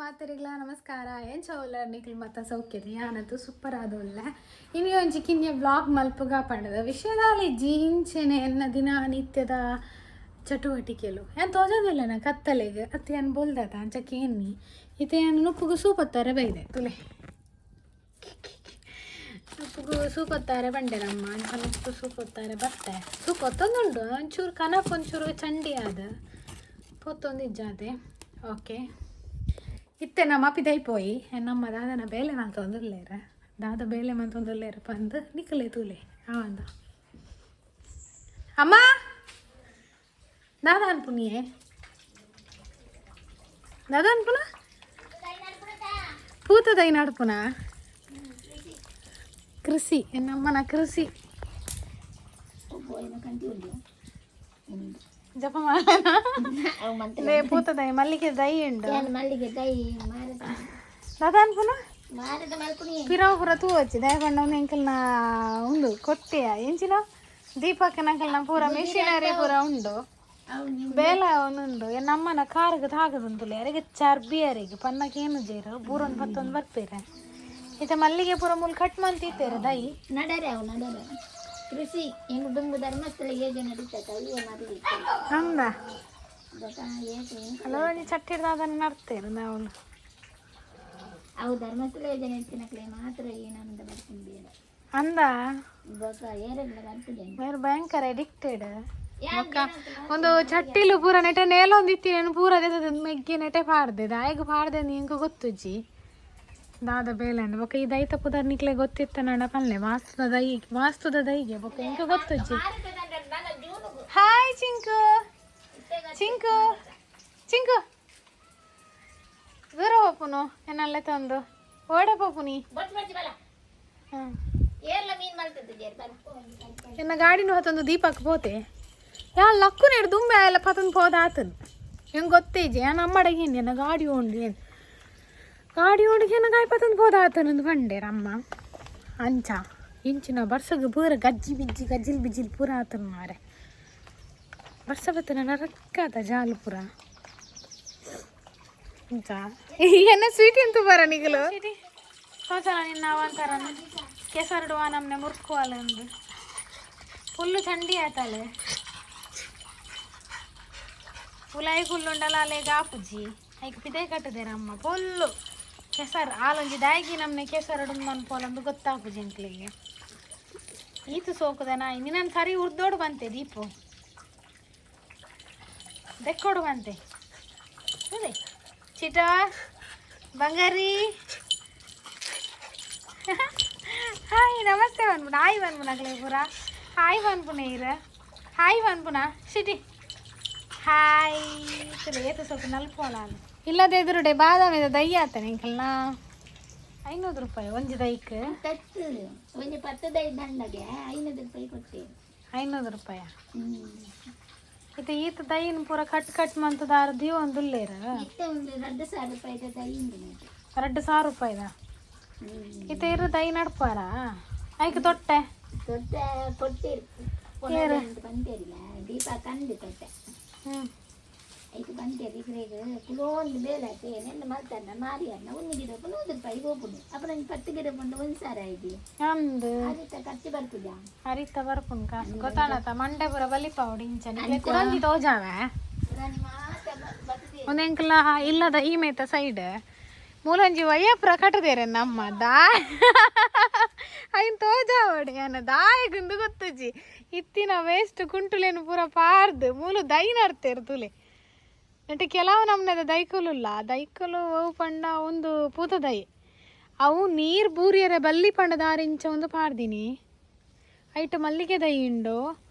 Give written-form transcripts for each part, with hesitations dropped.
ಮಾತೆರಿಗ್ಲ ನಮಸ್ಕಾರ. ಎಂಚ ಉಲ್ಲರ್ ನಿಕ್ಲ್ ಮತ್ತ? ಸೌಖ್ಯದ? ಯಾನಂತೂ ಸೂಪರ್ ಆದ ಉಲ್ಲ. ಇನಿ ಒಂಜಿ ಕಿನ್ಯ ವ್ಲಾಗ್ ಮಲ್ಪುಗ ಪಂಡದ ವಿಷಯದಾಲಿ ಜೀಂಚೆನೆ ಎನ್ನ ದಿನ ನಿತ್ಯದ ಚಟುವಟಿಕೆಲು ಯಾನ್ ತೋಜೋದಿಲ್ಲ ನಾ ಕತ್ತಲೆಗ್ ಅತ್ತೆ. ಯಾನ್ ಬೊಲ್ದತ ಅಂಚ ಕೇನ್ನಿ. ಇತ್ತೆ ಯಾನ್ ನುಪ್ಪುಗು ಸೂಪತ್ತಾರೆ ಬೈದೆ. ತುಲೆ, ನುಪ್ಪುಗು ಸೂಪತ್ತಾರೆ ಬಂಡೆರಮ್ಮ. ಅಂಚ ನುಪ್ಪು ಸೂಪತ್ತಾರೆ ಬತ್ತೆ. ಸೂಪ್ ಒತ್ತೊಂದುಂಡು. ಒಂಚೂರು ಕನಕ್, ಒಂಚೂರು ಚಂಡಿ ಆದ ಪೊತ್ತೊಂದಿಜ್ಜಾತೆ. ಓಕೆ, ಇತ್ತೆ ನಮ್ಮ ಪಿದೈ ಪೋಯಿ ನಮ್ಮ ದಾದನ ಬೇಲೆ ಮಲ್ತೊಂದುಲ್ಲೇರ. ದಾದ ಬೇಲೆ ಮಲ್ತೊಂದುಲ್ಲೇರ ಪಂದ್ ನಿಕಲೆ ತೂಲೆ. ಆವಂದ ಅಮ್ಮ? ದಾದ ಅನ್ಪುನಿಯೇ? ದಾದ ಅನ್ಪುನ? ಪೂತದೈ ನಡ್ಪುನ ಕೃಷಿ, ನಮ್ಮನ ಕೃಷಿ. ಜಪ ಮಾಡೋಣ. ಪೂತದೈ, ಮಲ್ಲಿಗೆ ದೈ ಉಂಡು. ಮಲ್ಲಿಗೆ ದೈ ಮಾರದ. ದಾದ ಅನ್ಪುನ? ಮಾರದ ಮಲ್ಪುನಿ. ಪಿರವು ಪೂರ ತೂವಚ್ಚಿ ದಯಪಂಡ. ಎಂಕಲ್ನ ಉಂದು ಕೊಟ್ಟೆಯ ಎಂಚಿನ ದೀಪಕ್ಕನಂಕಲ್ನ ಪೂರ ಮೆಷಿನರಿ ಪೂರ ಉಂಡು. ಬೇಲ ಉಂಡು. ನಮ್ಮನ ಕಾರ್ಗ್ ತಾಗದುಂತುಲೆ. ಅರೆಗೆ ಚರ್ಬಿ, ಅರೆಗೆ ಪನ್ನಕ್ಕೆ ಏನು ಜೇರು ಬೂರೊಂದು ಪತ್ತೊಂದು ಬರ್ಪೇರೆ. ಇತ್ತೆ ಮಲ್ಲಿಗೆ ಪೂರ ಮೂಲು ಕಟ್ ಮಂತಿತ್ತೇರೆ ದೈ. ನಡರೆ, ಅವು ನಡರೆ. ಕೃಷಿ ಹೆಂಗ್ ದುಂಬು ಧರ್ಮಸ್ಥಳ ಯೋಜನೆ ನಡೀತದೆ, ಅಯ್ಯೋ ಮರಲಿ. ಅಂದ. ಏಕೆ? ಅಲ್ಲ, ಒಂಜಿ ಚಟ್ಟಿರ್ದ ಅದನ್ನು ನಡ್ತೇವೆ ನಾವು. ಅವು ಧರ್ಮಸ್ಥಳ ಯೋಜನೆ ಇತ್ತಿನಕ್ಲೆ ಮಾತ್ರ ಏನಂದ ಬರ್ತೀನಿ ಬೇಡ. ಅಂದ. ಬೊಕ ಏರೆಲ್ಲ ಬರ್ತದೆ. ಬೇರೆ ಭಯಂಕರ ಅಡಿಕ್ಟೆಡ್. ಬೊಕ್ಕ ಒಂದು ಚಟ್ಟಿಲು ಪೂರ ನೆಟೆ ನೇಲೊಂದು ಇತ್ತಿ. ಪೂರ ಮೆಗ್ಗಿ ನೆಟೆ ಪಾಡ್ದೆ. ದಾಯಗ್ ಪಾಡ್ದೆ ಎಂಕ್ ಗೊತ್ತುಜ್ಜಿ ದಾದ ಬೇಲೆ ಅಂದ್. ಬೊಕ್ಕ ಈ ದೈತ ಪುದರ್ ನಿಕ್ಲೆ ಗೊತ್ತಿತ್ತ ನಡ ಪನ್ಲೆ. ವಾಸ್ತುದ ದೈ, ವಾಸ್ತುದ ದೈಗೆ. ಬೊಕ್ಕ ಎಂಕ್ ಗೊತ್ತುಜ್ಜಿ. ಹಾಯ್ ಚಿಂಕು, ಚಿಂಕು, ಚಿಂಕು, ದೂರ ಪೋಪುನು ಎನ್ನಲ್ಲೆ ತಂದು ಓಡೆ ಪೋಪುನಿ? ಹ್ಮ್. ಏರ್ಲ ಮೀನ್ ಮಲ್ತದ್ದು ಜೇರ್ ಬರ. ಎನ್ನ ಗಾಡಿನ ಹೊತ್ತೊಂದು ದೀಪಕ್ ಪೋತೆ. ಯಾ ಲಕ್ಕು ನೆಡ್ ದುಂಬೆ ಎಲ್ಲ ಪತೊಂದು ಪೋದ ಆತನ್. ಹೆಂಗೆ ಗೊತ್ತೇಜಿ. ಯಾನ್ ಅಮ್ಮಡಗೆ ಎನ್ನ ಗಾಡಿ ಉಂಡು, ಏನು ಗಾಡಿ ಉಂಡು, ಎನ್ನ ಗಾಯಿ ಪತೊಂದು ಪೋದ ಆತನಂದು ಪಂಡೇರ್ ಅಮ್ಮ. ಅಂಚ ಇಂಚಿನ ಬರ್ಸಗ್ ಪೂರ ಗಜ್ಜಿ ಬಿಜ್ಜಿ ಗಜ್ಜಿಲ್ ಬಿಜ್ಜಿಲ್ ಪೂರ ಆತನ ಮಾರೆ. ಬರ್ಸ ಬತ್ತನ ನರಕ್ಕಾತ ಜಾಲು ಪೂರ. ಇಂಚ ಎನ್ನ ಸ್ವೀಟ್ ಎಂತು ಬರ ನಿಗಲು ತೋಚನ ನಿನ್ನ ಅವಂತರ ಕೆಸರುಡುವ ನಮ್ನೆ ಮುರ್ಕುವಲ್ಲ ಒಂದು ಫುಲ್ಲು ಚಂಡಿ ಆತಲೆ. ಉಲಾಯಿ ಕುಲ್ಲುಂಡಲ ಅಲೆ ಗಾಪುಜಿ. ಐಕ್ ಪಿದೆ ಕಟ್ಟದೇರಮ್ಮ. ಫುಲ್ಲು ಕೆಸರು. ಆಲೊಂಜಿ ದಾಯಿಗಿ ನಮ್ನೆ ಕೆಸರುಡು ಮನ್ಪೋಲಂದು ಗೊತ್ತಾಪುಜಿ ಎಂಕ್ಲೆಗೆ. ಈತು ಸೋಕುದ ನಾಯಿ. ನಿನ್ನನ್ನು ಸರಿ ಉರ್ದೋಡು ಬಂತೆ. ದೀಪು ದೆಕ್ಕೋಡು ಬಂತೆ. ಅದೇ ಚಿಟ ಬಂಗಾರಿ. ಹಾಯ್, ನಮಸ್ತೆ ಪನ್ಪುನ. ಹಾಯ್ ಪನ್ಪುನ ಅಕ್ಲೆ ಪೂರ. ಹಾಯ್ ಪನ್ಪುನ ಇರ. ಹಾಯ್ ಪನ್ಪುನ ಸಿಟಿ. ಹಾಯ್. ಏತು ಸ್ವಲ್ಪ ನಲ್ಪೋಲ ಇಲ್ಲದ ಎದುರುಡೆ ಬಾದಾಮಿದ ದೈ ಆತನೆ ಎಂಕಲ್ನ. 500 ರೂಪಾಯಿ ಒಂಜಿ ದೈಕ್. ತತ್ತು ಒಂಜಿ 10 ದೈ ದಂಡಗೆ 500 ರೂಪಾಯಿ ಕೊಟ್ಟೆ. 500 ರೂಪಾಯ? ಹ್ಮ್. ಇತ್ತೆ ಈತ ದೈನ್ ಪೂರ ಕಟ್ ಕಟ್ ಮಂತದಾರ ದೀವೊಂದುಲ್ಲೇರ. ಇತ್ತೆ ಒಂದು 2000 ರೂಪಾಯಿದ ದೈ ಉಂಡು ನೋಡಿ. 2000 ರೂಪಾಯಿದ? ಹ್ಮ್. ಇತ್ತೆ ಇರು ದೈ ನಡ್ಪಾರ. ಐಕ್ ತೊಟ್ಟೆ. ತೊಟ್ಟೆ ಕೊಟ್ಟಿರು ಅಂತ ಬಂತೇರಿಲ್ಲ. ದೀಪ ಕಂಡು ತೊಟ್ಟೆ. ಐಕ್ ಬಂತೇರಿ. ಇಗ್ರೇಗ್ ಕುಲೋಂದು ಬೇಲೆ ಆಯ್ತು. ನೆನ್ನ ಮಲ್ತಾನ ಮಾರಿ ಅನ್ನ ಒಂದು ಗಿಡಕ್ಕೆ 100 ರೂಪಾಯಿ ಹೋಗುದು. ಅಪ್ಪ ನಂಗೆ 10 ಗಿಡ ಬಂದು 1000 ಆಯ್ತು. ಅಂದು. ಅದಿತ್ತ ಖರ್ಚು ಬರ್ಪುಜಾ? ಅರಿತ ಬರ್ಪುನ್ ಕಾಸು ಗೊತ್ತಾಣತ. ಮಂಡೆ ಪೂರ ಬಲಿಪಾವಡು ಇಂಚ ಕುಡಂಜಿ ತೋಜಾವೆ. ರಾಣಿ ಮಾತ ಬರ್ತದೆ. ಒಂದು ಎಂಕಲ್ನ ಇಲ್ಲದ ಈ ಮೇತ ಸೈಡ್ ಮೂಲಂಜಿ ವಯ್ಯಪುರ ಕಟ್ಟದೇರೆ ನಮ್ಮ ದಾ. ಐನ್ ತೋಜಾವಡೆ ಯಾನ ದಾಯಗುಂದು ಗೊತ್ತುಜಿ. ಇತ್ತಿನ ವೇಸ್ಟ್ ಕುಂಟುಲೇನು ಪೂರ ಪಾರ್ದು ಮೂಲು ದೈ ನಡ್ತೇರು ತುಲೆ. ನೆಟ್ ಕೆಲವು ನಮ್ನೆದ ದೈಕುಲುಲ್ಲ. ದೈಕುಲು ಅವು ಪಂಡ ಒಂದು ಪೂತ ದೈ. ಅವು ನೀರು ಬೂರಿಯರೆ ಬಲ್ಲಿ ಪಂಡ ದಾರಿಂಚ ಒಂದು ಪಾರ್ದಿನಿ. ಐಟ್ ಮಲ್ಲಿಗೆ ದೈ ಉಂಡು.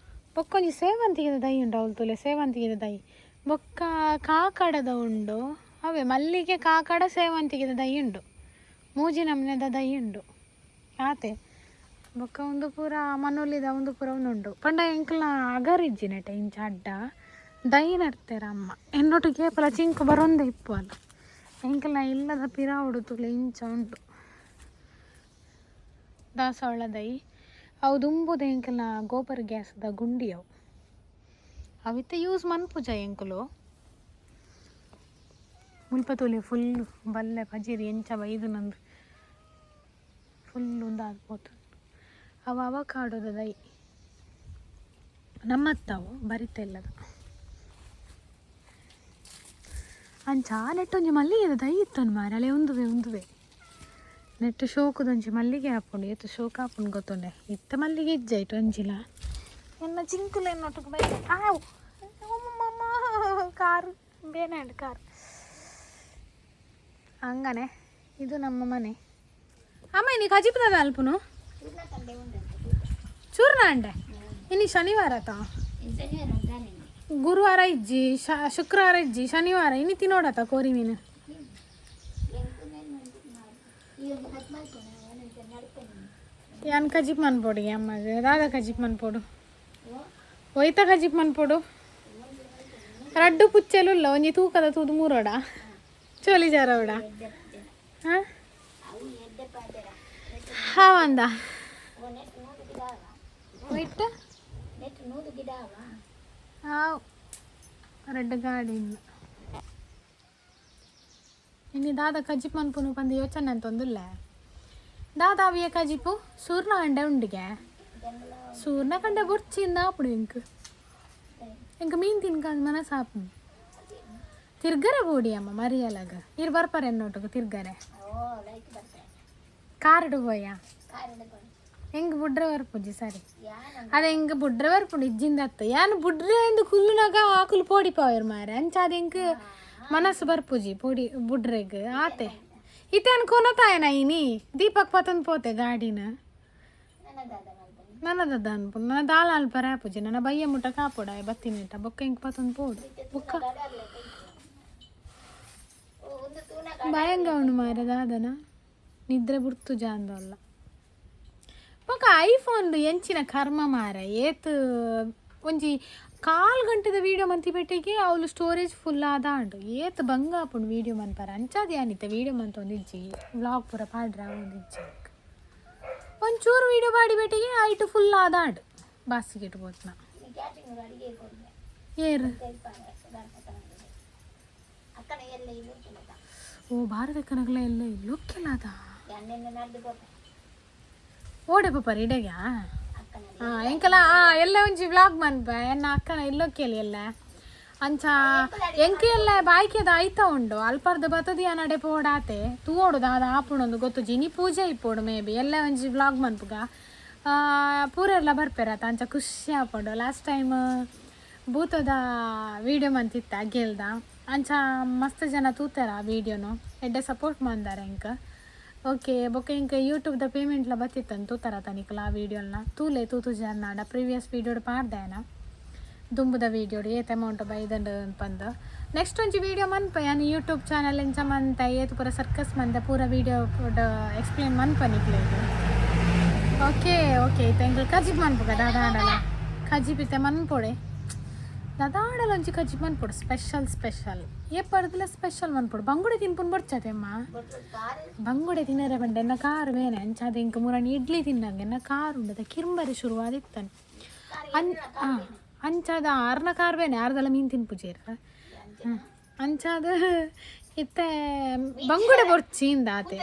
ಬೊಕ್ಕೊಂಜಿ ಸೇವಂತಿಗೆದ ದೈ ಉಂಡು ಅವಳು ತುಲೆ. ಸೇವಂತಿಗೆದ ದೈ ಬೊಕ್ಕ ಕಾಕಡದ ಉಂಡು. ಅವೇ ಮಲ್ಲಿಗೆ, ಕಾಕಡ, ಸೇವಂತಿಗೆದ ದೈ ಉಂಡು. ಮೂಜಿ ನಮೂನೆದ ದೈ ಉಂಡು ಆತೆ. ಬೊಕ್ಕ ಒಂದು ಪೂರ ಮನೊಲಿದ ಒಂದು ಪೂರ ಒಂದು ಉಂಡು. ಪಂಡ ಎಂಕಲ್ನ ಅಗರಿಜ್ಜಿ ನೆಟೆ ಇಂಚ ಅಡ್ಡ ದೈ ನಡ್ತೇರ ಅಮ್ಮ. ಎನ್ನೊಟ್ಟಿಗೆ ಕೇಪಲ ಚಿಂಕು ಬರೊಂದೆ ಇಪ್ಪು ಅಲ್ಲ. ಎಂಕಲ್ನ ಇಲ್ಲದ ಪಿರಾವುಡು ತುಲೆ ಇಂಚ ಉಂಟು ದಾಸವಾಳ ದೈ. ಅವು ದುಂಬುದ ಎಂಕಲ್ನ ಗೋಬರ್ ಗ್ಯಾಸ್ದ ಗುಂಡಿ ಅವು. ಅವಿತ್ತೆ ಯೂಸ್ ಮನ್ಪುಜ ಎಂಕುಲು. ಮುಲ್ಪ ತೂಲೆ ಫುಲ್ ಬಲ್ಲೆ ಪಜಿರಿ ಎಂಚ ಬೈದು ನಂದು ಫುಲ್ ಉಂದಾದ್ ಪೋತು. ಅವ ಅವಕಾಡೋದ ದೈ ನಮ್ಮತ್ತವು ಬರಿತ ಇಲ್ಲದ. ಅಂಚ ನೆಟ್ಟೊಂಜಿ ಮಲ್ಲಿಗೆದ ದೈ ಇತ್ತನು ಮಾರೆ, ಅಲೆ ಉಂದುವೆ ಉಂದುವೆ ನೆಟ್ಟು ಶೋಕುದೊಂಜಿ ಮಲ್ಲಿಗೆ ಆಪುಂಡು. ಏತ್ ಶೋಕ ಆಪುಂಡು ಗೊತ್ತುಂಡೆ. ಇತ್ತ ಮಲ್ಲಿಗೆ ಇಜ್ಜ ಇಟ್ಟು ಒಂಜಿಲ. ಎನ್ನ ಚಿಂಕುಲು ಎನ್ನೊಟ್ಟುಗು ಬೈ ಆವು ಕಾರು ಬೇನಾಂಡ್ ಕಾರು ಹಂಗನೆ. ಇದು ನಮ್ಮ ಮನೆ. ಅಮ್ಮ, ನೀ ಕಜಿಪದ ಅಲ್ಪುನು ಚೂರ್ಣ ಅಂಡೆ. ಇನ್ನು ಶನಿವಾರ ತಾ, ಗುರುವಾರ ಇಜ್ಜಿ, ಶುಕ್ರವಾರ ಇಜ್ಜಿ, ಶನಿವಾರ ಇನ್ನು ತಿನ್ನೋಡತ ಕೋರಿ ಮೀನು. ಯಾನ್ ಕಜಿಪ್ ಮನ್ಪೊಡಿ ಅಮ್ಮಗೆ? ದಾದ ಕಜಿಪ್ ಮನ್ಪೊಡು? ಒಯ್ತ ಕಜಿಪ್ ಮನ್ಪೊಡು? ರಡ್ಡು ಪುಚ್ಚೆಲುಲ್ಲ, ಒಂಜಿ ತೂಕದ ತೂದು ಮೂರೋಡ ಚೋಲಿ ಜಾರವಡ. ಹಾಂ ಹಾವಂದ ಒಯ್ಟ ಹಾವ್ ರಡ್ಡು ಗಾಡಿ. ಇನ್ನು ಇನ್ನು ದಾದ ಕಜಿಪ್ ಮನ್ಪುನು ಪಂದು ಯೋಚನೆ ಅಂತ ಒಂದುಲ್ಲ. ದಾದ ಅವಿಯ ಕಜಿಪು? ಸೂರ್ಣ ಅಂಡೆ ಉಂಡಿಗೆ. ಸೂರ್ಣ ಕಂಡೆ ಬೊರ್ಚಿಂದ ಆಪುಡು. ಎಂಕ್ ಎಂಕ್ ಮೀನು ತಿನ್ಕ ಮನಸ್ಸು ಆಪುಂಡು. ತಿರ್ಗರೆ ಬೋಡಿ ಅಮ್ಮ ಮರಿಯಲಾಗ. ಇರ್ ಬರ್ಪಾರೆ ಎನ್ನೋಟುಗು ತಿರ್ಗರೆ. ಕಾರ್ಡ್ ಪೋಯ ಹೆಂಗ್ ಬುಡ್ರೆ ಬರ್ಪುಜಿ ಸರಿ. ಅದೇ ಹೆಂಗ್ ಬುಡ್ರೆ ಬರ್ಪುಂಡು ಇಜ್ಜಿಂದ ಅತ್ತ. ಯಾನ್ ಬುಡ್ರೆ ಎಂದು ಕುಲ್ಲುನಾಗ ಆಕುಲು ಪೋಡಿ ಪಾವೆರ್ ಮಾರೆ. ಅಂಚ ಅದು ಎಂಕ್ ಮನಸ್ಸು ಬರ್ಪುಜಿ ಪೋಡಿ ಬುಡ್ರೆಗ್ ಆತೆ. ಇತ್ತೆ ಅನ್ಕೊನತಾಯನ ಇನಿ ದೀಪಕ್ ಪತಂದ್ ಪೋತೆ ಗಾಡಿನ. ನನ್ನದದ ಅನ್ಪು ನನ್ನ ದಾಲ ಅಲ್ಪರ ಆಪುಜಿ. ನನ್ನ ಬಯ್ಯ ಮುಟ್ಟ ಕಾಪೊಡ ಬತ್ತಿನೇಟ ಬೊಕ್ಕ ಇಂಕ್ ಪತಂದ್ ಪೋಡು. ಬೊಕ್ಕ ಭಯಂಗ ಉಂಡು ಮಾರೆ. ದಾದನ ನಿದ್ರೆ ಬುಡ್ತು ಜಾಂದಲ್ಲ. ಬೊಕ್ಕ ಐಫೋನ್ ಎಂಚಿನ ಕರ್ಮ ಮಾರೆ. ಏತ್ ಒಂಜಿ ಕಾಲ್ ಗಂಟೆದ ವೀಡಿಯೋ ಮಂತಿ ಪೆಟ್ಟಿಗೆ ಅವಳು ಸ್ಟೋರೇಜ್ ಫುಲ್ ಆದಾಂಡು. ಏತ್ ಬಂಗ ಆಪುಂಡು ವೀಡಿಯೋ ಮನ್ಪರ. ಅಂಚಾದ ಯಾನಿತ್ತೆ ವೀಡಿಯೋ ಮಂತ ಒಂದಿಜ್ಜಿ, ವ್ಲಾಗ್ ಪೂರ ಪಾಡ್ರ ಒಂದಿಜ್ಜಿ. ಒಂಚೂರು ವೀಡಿಯೋ ಪಾಡಿ ಪೆಟ್ಟಿಗೆ ಐಟು ಫುಲ್ ಆದಾಂಡು. ಬಾಸಿಗೆಟ್ ಪೋತ್ನ ಏರು? ಓ ಭಾರತ ಕನಕಲ ಎಲ್ಲ ಇಲ್ಲೊಕ್ಕೆಲ್ಲ. ಓಡೆ ಪಪ್ಪ ಇಡೆಗ. ಹಾಂ ಎಂಕಲ ಎಲ್ಲ ಒಂಜಿ ವ್ಲಾಗ್ ಮನ್ಪ. ಎನ್ನ ಅಕ್ಕನ ಇಲ್ಲೊಕ್ಕೆಲಿ ಎಲ್ಲ. ಅಂಚ ಎಂಕೆ ಎಲ್ಲ ಬಾಯ್ಕೆದ ಆಯ್ತಾ ಉಂಡು. ಅಲ್ಪರ್ದ ಬತ್ತದಿ ನಡೆ ಪೋಡಾತೆ ತೂವೋಡು ದಾದ ಆಪುಣೊಂದು ಗೊತ್ತು. ಜಿನಿ ಪೂಜೆ ಇಪ್ಪೋಡು ಮೇ ಬಿ. ಎಲ್ಲ ಒಂಜಿ ವ್ಲಾಗ್ ಮನ್ಪುಗ, ಪೂರೆಲ್ಲ ಬರ್ಪೆರತ. ಅಂಚ ಖುಷಿ ಆಪುಂಡು. ಲಾಸ್ಟ್ ಟೈಮ್ ಭೂತದ ವೀಡಿಯೋ ಮಂತಿತ್ತ ಗೆಲ್ದ. ಅಂಚ ಮಸ್ತ್ ಜನ ತೂತಾರ ಆ ವೀಡಿಯೋನು, ಎಡ್ಡೆ ಸಪೋರ್ಟ್ ಮಂದಾರ ಎಂಕ್. ಓಕೆ, ಬೊಕ್ಕ ಇಂಕ ಯೂಟ್ಯೂಬ್ದ ಪೇಮೆಂಟ್ಲ ಬತ್ತಿತ್ತಂತ ತೂತಾರ ತನಿಕಲ. ಆ ವೀಡಿಯೋನ ತೂಲೆ, ತೂತು ಜರ್ನಾಡ. ಪ್ರೀವಿಯಸ್ ವೀಡಿಯೋಡ್ ಪಾಡ್ದೇನ, ದುಂಬುದ ವೀಡಿಯೋಡ್ ಏತ್ ಅಮೌಂಟ್ ಬೈದಂಡು ಪಂದ್. ನೆಕ್ಸ್ಟ್ ಒಂಜಿ ವೀಡಿಯೋ ಮನ್ಪ ಯಾನ್. ಯೂಟ್ಯೂಬ್ ಚಾನಲ್ ಎಂಚ ಮಂತ, ಏತ್ ಪೂರ ಸರ್ಕಸ್ ಮಂತೆ, ಪೂರ ವೀಡಿಯೋ ಎಕ್ಸ್ಪ್ಲೇನ್ ಮನ್ಪ ನಿಕ್ಲೆಗ್. ಓಕೆ ಓಕೆ, ಇತ್ತೆ ಎಂಕುಲು ಕಜಿಪ್ ಮನ್ಪುಗ. ದಾದಾಡಲ ಕಜಿಪ್ ಇತ್ತೆ ಮನ್ಪೊಡೆ? ದಾದಾಡಲ ಒಂಜಿ ಕಜಿಪ್ ಮನ್ಪೊಡು, ಸ್ಪೆಷಲ್ ಸ್ಪೆಷಲ್. ಏಪರ್ದಲ ಸ್ಪೆಷಲ್ ಮನ್ಪೊಡು. ಬಂಗುಡೆ ತಿನ್ಪುನ್ ಬೊಡ್ಚತೆ ಅಮ್ಮ. ಬಂಗುಡೆ ತಿನ್ನರೆ ಪಂಡ ಎನ್ನ ಕಾರ್ ಬೇನೆ. ಅಂಚಾದ ಇಂಕ ಮುರಾನಿ ಇಡ್ಲಿ ತಿನ್ನಂಗೆ ಎನ್ನ ಕಾರ್ ಉಂಡದ ಕಿರ್ಂಬರಿ ಶುರುವಾದಿತ್ತನ್. ಅನ್ ಹಾಂ ಅಂಚಾದ ಆರ್ನ ಕಾರ್ ಬೇನೆ, ಆರ್ದಲ ಮೀನು ತಿನ್ಪುಜೇರ. ಅಂಚಾದ ಇತ್ತೆ ಬಂಗುಡೆ ಬೊರ್ಚಿಂದ ಆತೆ.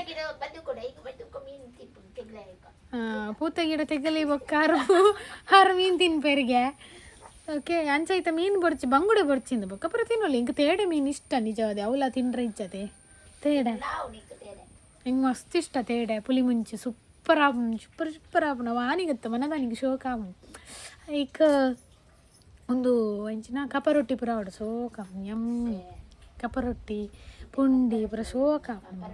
ಪೂತ ಗಿಡ ತೆಗಲಿ ಬೊಕ್ಕ ಆರು ಆರು ಮೀನು ತಿನ್ಪೆರಿಗೆ. ಓಕೆ, ಅಂಚ ಇತ್ತ ಮೀನು ಬೊರ್ಚಿ, ಬಂಗುಡೆ ಬೊರ್ಚಿಂದ ಬೊಕ್ಕ ಪೂರ ತಿನ್ನೊಲಿ. ಇಂಕ ತೇಡೆ ಮೀನು ಇಷ್ಟ ನಿಜವಾದ. ಅವಲ ತಿಂಡ್ರೆ ಇಜ್ಜತೆ ತೇಡೆ. ಹಿಂಗೆ ಮಸ್ತ್ ಇಷ್ಟ ತೇಡೆ. ಪುಲಿ ಮುಂಚಿ ಸೂಪರ್ ಆಪುಂಡು, ಸೂಪರ್ ಸೂಪರ್ ಆಪುಂಡು. ವಾನಿಗತ್ತ ಮನದಾನಿಗೆ ಶೋಕ ಆಪುಂಡು. ಐಕ್ ಒಂದು ಎಂಚಿನ ಕಪ ರೊಟ್ಟಿ ಪೂರ ಆವಡು ಸೋಕ ಯಮ್ಮಿ. ಕಪ ರೊಟ್ಟಿ ಪುಂಡಿ ಪೂರ ಶೋಕ ಆಪುಂಡು.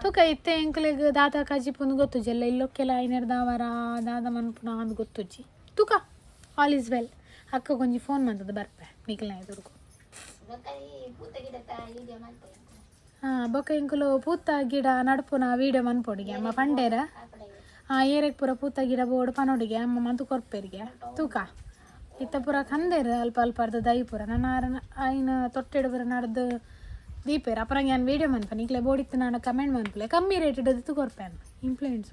ತೂಕ, ಇತ್ತೆ ಎಂಕುಲೆಗ್ ದಾದ ಕಜಿಪುಂದು ಗೊತ್ತುಜಿ. ಎಲ್ಲ ಇಲ್ಲೊಕ್ಕೆಲ್ಲ ಐನೆರ್ದಾವರ ದಾದ ಮನ್ಪುನ ಅಂದ್ ಗೊತ್ತುಜ್ಜಿ. ತೂಕ, ಆಲ್ is well. ಅಕ್ಕ ಒಂಜಿ ಫೋನ್ ಮಂತದ ಬರ್ಪೆ ನಿಕಲ್ನ ಎದುರುಗು. ಹಾಂ, ಬೊಕ್ಕ ಎಂಕುಲು ಪೂತ ಗಿಡ ನಡ್ಪುನ ವೀಡಿಯೋ ಮನ್ಪೊಡಿಗೆ ಅಮ್ಮ ಪಂಡೇರ. ಹಾಂ, ಏರೆಗ್ ಪೂರ ಪೂತ ಗಿಡ ಬೋಡು ಪನೊಡಿಗೆ ಅಮ್ಮ ಮಂತು ಕೊರ್ಪೆರಿಗೆ. ತೂಕ, ಇತ್ತ ಪೂರ ಕಂದೇರು ಅಲ್ಪ ಅಲ್ಪ ಅರ್ಧ ದೈ ಪೂರ. ನನ್ನ ಆರನ ಐನ ತೊಟ್ಟೆಡು ಪೂರ ನಡ್ದು ದೀಪೇರು. ಅಪರಂಗೆ ಯಾನ್ ವೀಡಿಯೋ ಮನ್ಪ. ನಿಕ್ಲೆ ಬೋಡಿತ್ತು ನಾನು ಕಮೆಂಟ್ ಮನ್ಪುಲೆ. ಕಮ್ಮಿ ರೇಟ್ ಇಡದು ಕೊರ್ಪೇನು. ಇಂಪ್ಲೆಂಟ್ಸ್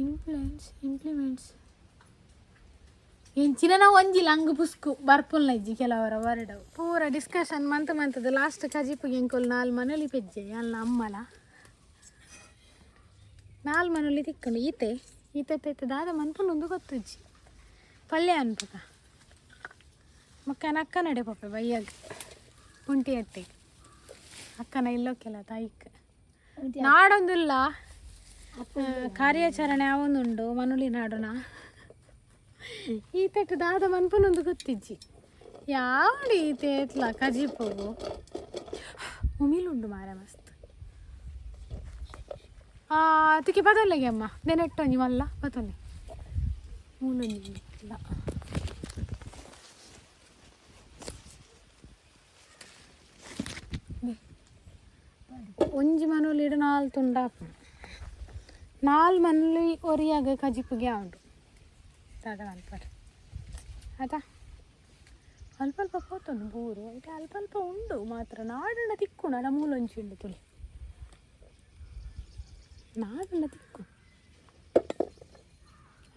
ಇಂಪ್ಲೆಂಟ್ಸ್ ಇಂಪ್ಲಿಮೆಂಟ್ಸ್. ಎಂಚಿನ ನಾವು ಒಂಜಿ ಲಂಗ್ ಪುಸ್ಕು ಬರ್ಪುಲ್ಲ ಇಜ್ಜಿ ಕೆಲವರ ವರಡವು. ಪೂರ ಡಿಸ್ಕಷನ್ ಮಂತ್ ಮಂತದ ಲಾಸ್ಟ್ ಕಜಿಪುಗೆ ಎಂಕೊಲ್ ನಾಲ್ ಮನಲಿ ಪೆಜ್ಜೆ ಅಲ್ಲ ಅಮ್ಮಲ ನಾಲ್ ಮನಲಿ ತಿಕ್ಕೊಂಡು ಈತೆ ಈತೆ ತೈತೆ ದಾದ ಮನ್ಪುನೊಂದು ಗೊತ್ತುಜ್ಜಿ ಪಲ್ಯ ಅನ್ಪಕ ಮಕ್ಕ ಅಕ್ಕ ನಡೆ ಪಪ್ಪೆ ಬೈಯಾಗ ಪುಂಟಿ ಅಟ್ಟೆ ಅಕ್ಕನ ಇಲ್ಲೋಕೆಲ್ಲ ತಾಯಿಕ್ ನಾಡೊಂದಿಲ್ಲ. ಕಾರ್ಯಾಚರಣೆ ಅವೊಂದುಂಡು ಮನುಲಿ ನಾಡುನ ಈತೆಟ್ ದಾದ ಮನ್ಪುನೊಂದು ಗೊತ್ತಿಜ್ಜಿ ಯಾವಡಿ ಈತೆ ಎತ್ಲ ಕಜಿಪುಗು ಉಮಿಲುಂಡು ಮಾರೆ ಮಸ್ತ್. ಆ ತುಕಿ ಪದೊಲ್ಲೆಗೆ ಅಮ್ಮ ನೆನೆಟ್ಟೊಂಜಿ ಮಲ್ಲ ಪತೊಲ್ಲೆ ಮೂಲೊಂಜಿ ಇಲ್ಲ. ಒಂಜಿ ಮನೊಲಿಡ್ ನಾಲ್ ತುಂಡಾಪುಂಡು. ನಾಲ್ ಮನೊಲಿ ಒರಿಯಾಗ ಕಜಿಪುಗೆ ಆವುಂಡು. ದಾದ ಮನ್ಪರೆ ಆತಾ? ಅಲ್ಪ ಅಲ್ಪ ಪೋತುಂಡು ಬೂರು ಐತೆ ಅಲ್ಪ ಅಲ್ಪ ಉಂಡು ಮಾತ್ರ. ನಾಡುಂಡ ತಿಕ್ಕುಂಡು ಅಡ ಮೂಲೊಂಜಿ ಉಂಡು ತುಳಿ ನಾಡುಂಡ ತಿಕ್ಕು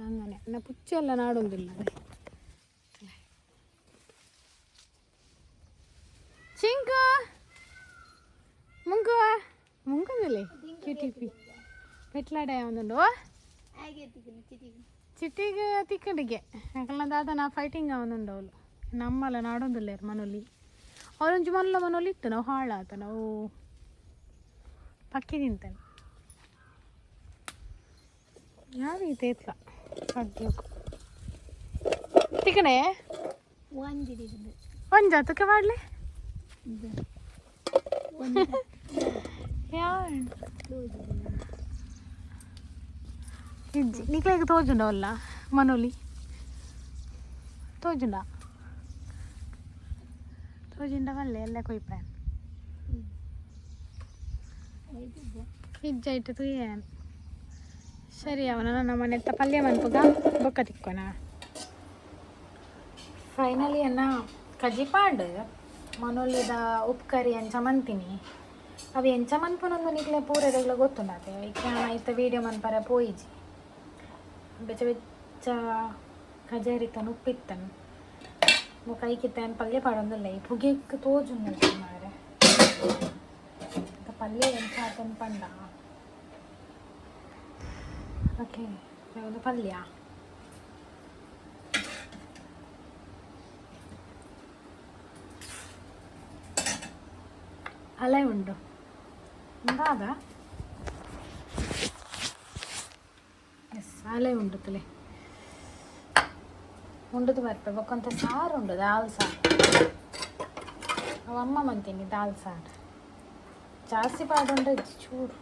ಅಂಗನೆ ನ ಪುಚ್ಚೆಲ್ಲ ನಾಡೊಂದಿಲ್ಲ ಅದೇ. Chinku ಮುಂಕು ಮುಂಕಂದಿಲ್ಲ cutie P ಪೆಟ್ಲಾಡೆ ಒಂದುಂಡು. ಹಾಗೆ ತಿಕ್ಕು ಚಿಟಿಗೆ. ಚಿಟ್ಟಿಗೆ ತಿಕ್ಕಂಡಿಗೆ ಯಾಕಂದ್ರೆ ದಾದ ನಾ ಫೈಟಿಂಗ್ ಅವನುಂಡು. ಅವಳು ನಮ್ಮಲ್ಲ ನಾಡೊಂದಿಲ್ಲ ಮನೊಲಿ ಅವರೊಂಜಿ ಮಲ್ಲ ಮನೊಲಿ ಇತ್ತು ನಾವು ಹಾಳಾತ ನಾವು ಪಕ್ಕಿ ತಿಂತಾನೆ ಯಾವ ರೀತಿ ಇತ್ಲ ಸದ್ಯಕ್ಕೂ ತಿಕ್ಕಣೆ. ಒಂಜಿ ತಿಕ್ಕು. ಒಂಜಾತಕ್ಕೆ ಮಾಡಲಿ. ಇದು ಒಂದು. ಯಾವ ಇಜ್ಜಿ ನಿಕ್ಲೆಗ್ ತೋಜುಂಡ ಅಲ್ಲ ಮನೊಲಿ ತೋಜುಂಡ ತೋಜುಂಡ ಮಲ್ಲೆ ಎಲ್ಲ ಕೊಯ್ಪಾನ್ ಇಜ್ಜ ಇಟ್ಟು ತುಯ್ಯಾನ್. ಸರಿ ಅವನ ನನ್ನ ಮನೆತ್ತ ಪಲ್ಯ ಮನ್ಪುಗ ಬೊಕ್ಕ ತಿಕ್ಕೊನ. ಫೈನಲಿ ಅನ್ನ ಕಜಿಪಾಂಡ್ ಮನೊಲಿದ ಉಪ್ಕರಿ ಅಂಚ ಮಂತೀನಿ. ಅವು ಎಂಚ ಮನ್ಪುನೊಂದು ನಿಕ್ಲೆ ಪೂರೆರೆಗ್ಲ ಗೊತ್ತುಂಡಾತೆ. ಐಕೆ ಐತ ವೀಡಿಯೋ ಮನ್ಪರೆ ಪೋಯಿಜಿ. ಬೆಚ್ಚ ಬೆಚ್ಚ ಕಜರಿತನ ಉಪ್ಪಿತ್ತನು ಬೊಕ ಐಕಿತ್ತ ಪಲ್ಯ ಪಾಡೊಂದುಲ್ಲ. ಈ ಪುಗೆಕ್ ತೋಜುಂಡು ಮಾರೆ ಪಲ್ಯ ಎಂಚ ಆತನ್ ಪಂಡ. ಓಕೆ, ಒಂದು ಪಲ್ಯ ಅಲೆ ಉಂಡು ದಾದ. ಎಸ್, ಅಲೆ ಉಂಡು ತುಲೆ ಉಂಡುದು ಬರ್ಪೆ. ಬೊಕ್ಕೊಂತ ಸಾರು ಉಂಡು, ದಾಲ್ ಸಾರು. ಅವ ಅಮ್ಮ ಮಂತೀನಿ ದಾಲ್ ಸಾರು ಜಾಸ್ತಿ ಪಾಡುಂಡ್ರೆ ಚೂರು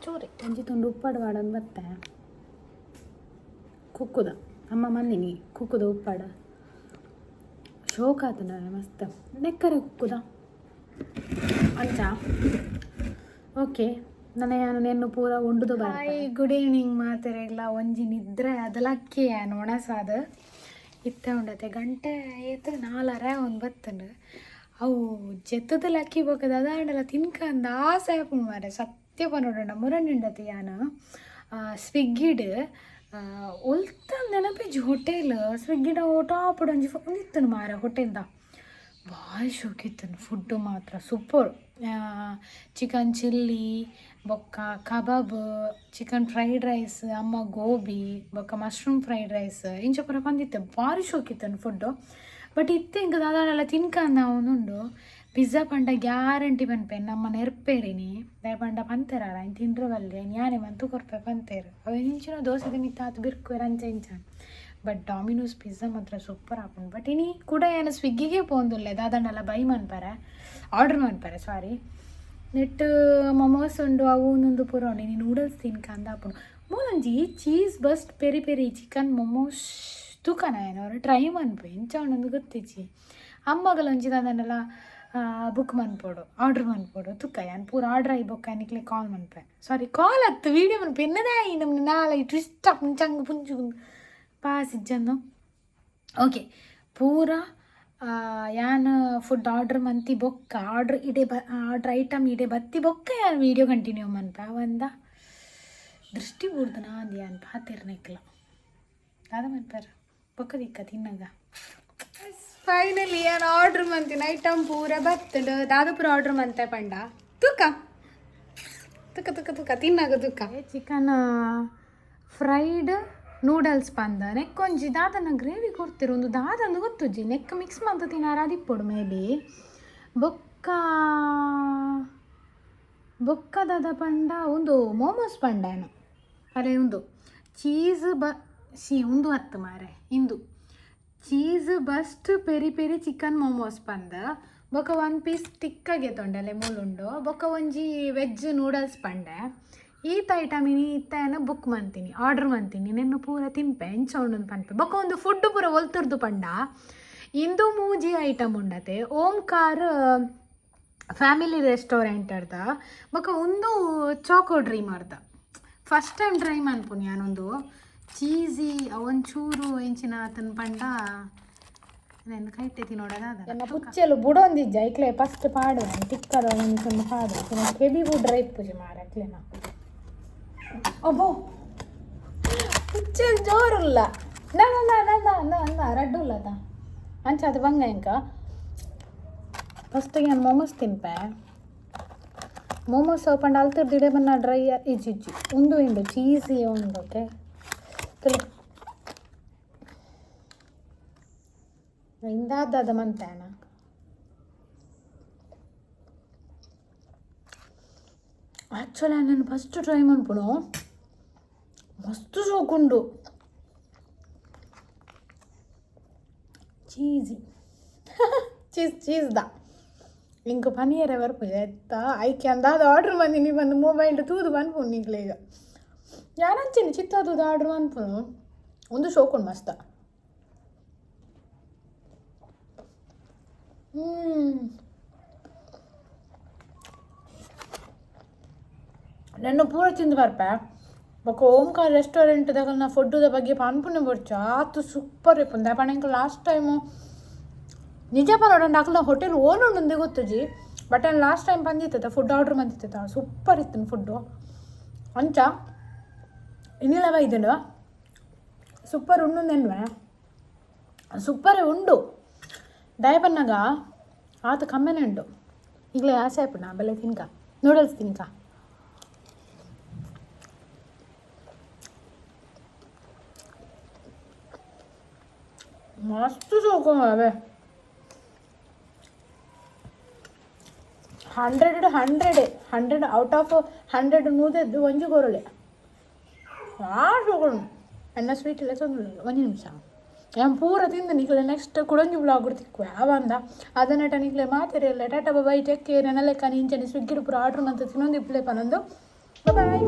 ಚೂರಿ ಒಂಜಿ ತುಂಡು ಉಪ್ಪಾಡು ಪಾಡೊಂದು ಬತ್ತೆ ಕುಕ್ಕುದ ಅಮ್ಮ ಮಂದಿನಿ ಕುಕ್ಕುದ ಉಪ್ಪಾಡ ಶೋಕ್ ಆತನ ಮಸ್ತ್ ನೆಕ್ಕರೆ ಕುಕ್ಕುದ ಅಂಚ. ಓಕೆ, ನನ್ನ ನೆನ್ನು ಪೂರ ಉಂಡುದು. ಬಾಯ್, ಗುಡ್ ಈವ್ನಿಂಗ್ ಮಾತೆರೆಗ್ಲ. ಒಂಜಿ ನಿದ್ರೆ ಅದಲಕ್ಕೆ ಒಣಸಾದ ಇತ್ತೆ ಉಂಡತೆ. ಗಂಟೆ ಏತ್? ನಾಲರೆ ಒಂದು ಬತ್ತಂಡು. ಅವು ಜೆತ್ತದ ಲಕ್ಕಿ ಬೊಕದ ಅದಾಂಡಲ ತಿನ್ಕಂದ ಆಸೆ ಆಪುಂಡು ಮಾರೆ. ಸತ್ಯ ಪನೊಡುಂಡ ಮುರಂಡುಂಡತೆ ಯಾನ್ ಸ್ವಿಗ್ಗಿಡ್ ಒಲ್ತ ನೆನಪಿಜ್ಜಿ ಹೋಟೆಲ್. ಸ್ವಿಗ್ಗಿಡ ಟಾಪುಡ್ ಒಂಜಿ ಒಂದಿತ್ತುಂಡು ಮಾರೆ ಹೋಟೆಲ್ದ. ಭಾರಿ ಶೋಕಿತ್ತುಂಡು. ಫುಡ್ಡು ಮಾತ್ರ ಸೂಪರ್. ಚಿಕನ್ ಚಿಲ್ಲಿ ಬೊಕ್ಕ ಕಬಾಬ್, ಚಿಕನ್ ಫ್ರೈಡ್ ರೈಸ್, ಅಮ್ಮ ಗೋಬಿ ಬೊಕ್ಕ ಮಶ್ರೂಮ್ ಫ್ರೈಡ್ ರೈಸ್ ಇಂಚ ಪೂರ ಪಂದಿತ್ತೆ. ಭಾರಿ ಶೋಕಿತ್ತುಂಡು ಫುಡ್ಡು. ಬಟ್ ಇತ್ತೆ ಎಂಕ್ ದಾದಾಂಡಲ ತಿನ್ಕಂದ ಉಂಡು. ಪಿಜ್ಜಾ ಪಂಡ ಗ್ಯಾರಂಟಿ ಪನ್ಪೆ ನಮ್ಮ ನೆರ್ಪೇರಿನಿ. ದಾಯೆ ಪಂಡ ಪಂತೆರಾರ ಐನ್ ತಿಂಡ್ರೆ ಬಲ್ಲೆ ಯಾನೆ ಮಂತು ಕೊರ್ಪೆ ಪಂತೇರು. ಅವು ಎಂಚಿನ ದೋಸೆದ ಮಿತ್ತ್ ಆತ್ ಬಿರ್ಕುವೆರ್ ಅಂಚ ಇಂಚ. ಬಟ್ ಡಾಮಿನೋಸ್ ಪಿಜ್ಜಾ ಮಾತ್ರ ಸೂಪರ್ ಆಪುಂಡು. ಬಟ್ ಇನಿ ಕುಡ ಯಾನ್ ಸ್ವಿಗ್ಗಿಗೆ ಪೋಂದುಲ್ಲೆ. ದಾದಾಂಡಲ ಬೈ ಮನ್ಪರೆ, ಆರ್ಡರ್ ಮನ್ಪರೆ ಸಾರಿ. ನೆಟ್ ಮೊಮೋಸ್ ಉಂಡು, ಅವು ಉಂದು ಪೂರ ಉಂಡು. ಇನಿ ನೂಡಲ್ಸ್ ತಿನ್ಕಂದ ಆಪುಂಡು. ಮೂಲೊಂಜಿ cheese burst peri peri chicken momos ತೂಕನ ಅವ್ರು ಟ್ರೈ ಮನ್ಪು ಎಂಚ ಉಂಡೊಂದು ಗೊತ್ತಿಜ್ಜಿ. ಅಮ್ಮಗಲ ಒಂಜಿ ದಾದಾಂಡಲ ಬುಕ್ ಮನ್ಪೊಡು, ಆರ್ಡ್ರ್ ಮನ್ಪೊಡು ತುಕ್ಕ. ಯಾನ್ ಪೂರ ಆರ್ಡ್ರ್ ಆಯಿ ಬೊಕ್ಕ ನಿಕ್ಲೆ ಕಾಲ್ ಮನ್ಪೆ. ಸಾರಿ, ಕಾಲ್ ಅತ್ತು, ವೀಡಿಯೋ ಮನ್ಪೆ. ಎನ್ನದಾಯಿ ನಮ್ನ ನಾಲೈ ಟ್ವಿಸ್ಟ್ ಆಪುಂಡು ಚಂಗ್ ಪುಂಚು ಪಾಸ್ ಇಜ್ಜಂದು. ಓಕೆ, ಪೂರ ಯಾನ್ ಫುಡ್ ಆರ್ಡ್ರ್ ಮಂತಿ ಬೊಕ್ಕ ಆರ್ಡ್ರ್ ಇಡೆ ಬ ಆರ್ಡ್ರ್ ಐಟಮ್ ಇಡೆ ಬತ್ತಿ ಬೊಕ್ಕ ಯಾನ್ ವೀಡಿಯೋ ಕಂಟಿನ್ಯೂ ಮನ್ಪೆ. ಅವಂದ ದೃಷ್ಟಿ ಬೂರ್ದನ ಅಂದ್ ಯಾನ್ ಪಾತೆರ್ನೆಕ್ಲ. ದಾದ ಮನ್ಪರ್ ಬೊಕ್ಕ ದಿಕ್ಕ ತಿನ್ನಗ. ಫೈನಲಿ ನಾನು ಆರ್ಡ್ರ್ ಮಂತಿನ ಐಟಮ್ ಪೂರ ಬತ್ತುಂಡು. ದಾದ ಪೂರ ಆರ್ಡ್ರ್ ಮಂತೆ ಪಂಡ ತೂಕ ತುಕ ತುಕ ತುಕ ತಿನ್ನಾಗ ತುಕ. ಚಿಕನ್ ಫ್ರೈಡ್ ನೂಡಲ್ಸ್ ಪಂದ ನೆಕ್ಕೊಂಜಿ ದಾದನ ಗ್ರೇವಿ ಕೊಡ್ತಿರು. ಒಂದು ದಾದಂದು ಗೊತ್ತುಜ್ಜಿ. ನೆಕ್ ಮಿಕ್ಸ್ ಮಂತ ತಿನಾರ ಅದಿಪ್ಪೊಡು ಮೇ ಬಿ. ಬೊಕ್ಕ ಬೊಕ್ಕ ದಾದ ಪಂಡ ಉಂದು ಮೋಮೋಸ್ ಪಂಡೇನು. ಅರೆ ಉಂದು ಚೀಸ್ ಬ she ಉಂದು ಅತ್ತು ಮಾರೆ. ಇಂದು cheese burst peri peri chicken momos ಪಂದ. ಬೊಕ್ಕ ಒನ್ ಪೀಸ್ ಟಿಕ್ಕಾಗೆ ತೊಂಡಲೆ ಮೂಲುಂಡು. ಬೊಕ್ಕ ಒಂಜಿ ವೆಜ್ ನೂಡಲ್ಸ್ ಪಂಡೆ. ಈತ ಐಟಮ್ ಇನಿ ಇತ್ತ ಬುಕ್ ಮಂತೀನಿ, ಆರ್ಡರ್ ಮಂತೀನಿ. ನೆನ್ನು ಪೂರ ತಿನ್ಪೆ, ಎಂಚ ಉಂಡು ಪನ್ಪೆ. ಬೊಕ್ಕ ಒಂದು ಫುಡ್ ಪೂರ ಒಲ್ತುರ್ದು ಪಂಡ ಇಂದು ಮೂಜಿ ಐಟಮ್ ಉಂಡತೆ. ಓಂಕಾರ ಫ್ಯಾಮಿಲಿ ರೆಸ್ಟೋರೆಂಟ್ ಅರ್ಧ. ಬೊಕ್ಕ ಒಂದು ಚಾಕೋ ಡ್ರೀಮ್ ಅರ್ಧ. ಫಸ್ಟ್ ಟೈಮ್ ಟ್ರೈ ಮನ್ಪುನಿ ಯಾನೊಂದು ಚೀಸಿ ಒಂಚೂರು ಎಂಚಿನ ಆತನ ಪಂಡ ನನ್ನ ಕೈಟೆ ತಿನ್ನೋಡದ. ಎನ್ನ ಪುಚ್ಚೆಲು ಬುಡೊಂದಿಜ್ಜ. ಐಕ್ಲೆ ಫಸ್ಟ್ ಪಾಡು ತಿಕ್ಕದ ಒಂದು ಪಾಡು ಕೆಬಿ ಬುಡ್ರ ಇಪ್ಪುಜಿ ಮಾರ ಅಕ್ಲೆನ. ಅಬ್ಬೋ, ಪುಚ್ಚೆಲು ಜೋರುಲ್ಲ. ನಾ ನಾ ನಾ ನಾ ನಾ ರಡ್ಡು ಉಲ್ಲದ ಅಂಚ ಅದು ಬಂಗ. ಇಂಕ ಫಸ್ಟಿಗೆ ನಾನು ಮೋಮೋಸ್ ತಿನ್ಪೆ. ಮೋಮೋಸ್ ಪಂಡ ಅಲ್ತರ್ ದಿಡೆ ಬನ್ನ ಡ್ರೈ ಇಜ್ಜಿ ಇಜ್ಜಿ. ಉಂದು ಇಂಡು ಚೀಸಿ ಉಂಡು. ಓಕೆ, ತುಲು ಇಂದಾದ ಮಂತೇನ. ಆ್ಯಕ್ಚುಲಿ ನಾನು ಫಸ್ಟ್ ಟ್ರೈ ಮನ್ಪುನು. ಮಸ್ತ್ ಸೋಕುಂಡು. ಚೀಸಿ ಚೀಸ್ ಚೀಸ್ the ಇಂಕ ಪನಿಯರ ಬರ್ಪುಜ ಎತ್ತ ಐಕೆ ಅಂದಾದ ಆರ್ಡ್ರ್ ಬಂದಿನಿ. ಬಂದು ಮೊಬೈಲ್ ತೂದು ಪನ್ಪುನು ನಿಕ್ಲೆಗ್. ಯಾರಂಚಿನಿ ಚಿತ್ತ ತೂದು ಆರ್ಡ್ರ್ ಮನ್ಪುನು. ಒಂದು ಶೋಕುಂಡು ಮಸ್ತ. ನನ್ನ ಪೂರ ತಿಂದು ಬರ್ಪೆ. ಬೊಕ್ಕ ಓಂಕಾರ ರೆಸ್ಟೋರೆಂಟ್ ನ ಫುಡ್ಡುದ ಬಗ್ಗೆ ಪನ್ಪುನೆ ಬೊಡ್ಚಿ, ಆತು ಸೂಪರ್ ಇಪ್ಪುಂಡು. ಪಂಡ ಎಂಕ್ ಲಾಸ್ಟ್ ಟೈಮು ನಿಜ ಪನೊಡಂಡ ಅಕಲ್ನ ಹೋಟೆಲ್ ಓಲುಂಡು ಗೊತ್ತುಜಿ. ಬಟ್ ನಾನು ಲಾಸ್ಟ್ ಟೈಮ್ ಬಂದಿತ್ತ, ಫುಡ್ ಆರ್ಡ್ರ್ ಬಂದಿತ್ತ, ಸೂಪರ್ ಇತ್ತು ಫುಡ್ಡು. ಅಂಚ ಇನ್ನಿಲ್ಲ ಬೈದುಂಡು. ಸೂಪರ್ ಉಂಡು ನೆನ್ವೆ, ಸೂಪರೇ ಉಂಡು. ದಯ ಪನ್ನಗ ಆತ ಕಮ್ಮಿನೇ ಉಂಡು. ಈಗಲೇ ಆಸೆ ಆಯ್ಪುಂಡು. ಆಮೇಲೆ ತಿನ್ಕ, ನೂಡಲ್ಸ್ ತಿನ್ಕ. ಮಸ್ತ್ ಸೋಕು ಅವೇ. 100 100 100 out of 100 ನೂದೆದ್ದು ಒಂಜಿ ಕೊರಲೆ ಆ ಸೋಕೊಂಡು. ಎನ್ನ ಸ್ವೀಟ್ ಇಲ್ಲ ತೊಂದರೆ. ಒಂಜಿ ನಿಮಿಷ, ಯಾನ್ ಪೂರ ತಿಂದು ನಿಕ್ಲೆ ನೆಕ್ಸ್ಟ್ ಕುಡೊಂಜಿ ವ್ಲಾಗ್ ತಿಕ್ಕುವೆ ಆವಂದ. ಅದನ್ನಟ ನಿಕ್ಲೆ ಮಾತೆರೆಲ್ಲ ಟಾಟಾ, ಬಾಯ್, ಟೇಕ್ ಕೇರ್. ಎನ್ನ ಲೆಕ್ಕ ಇಂಚನೆ ಸ್ವಿಗ್ಗಿಡ್ ಪೂರ ಆರ್ಡರ್ ಮಂತ್ ತಿನ್ನೊಂದು ಇಪ್ಪುಲೆ ಪನೊಂದು. ಬಾಯ್.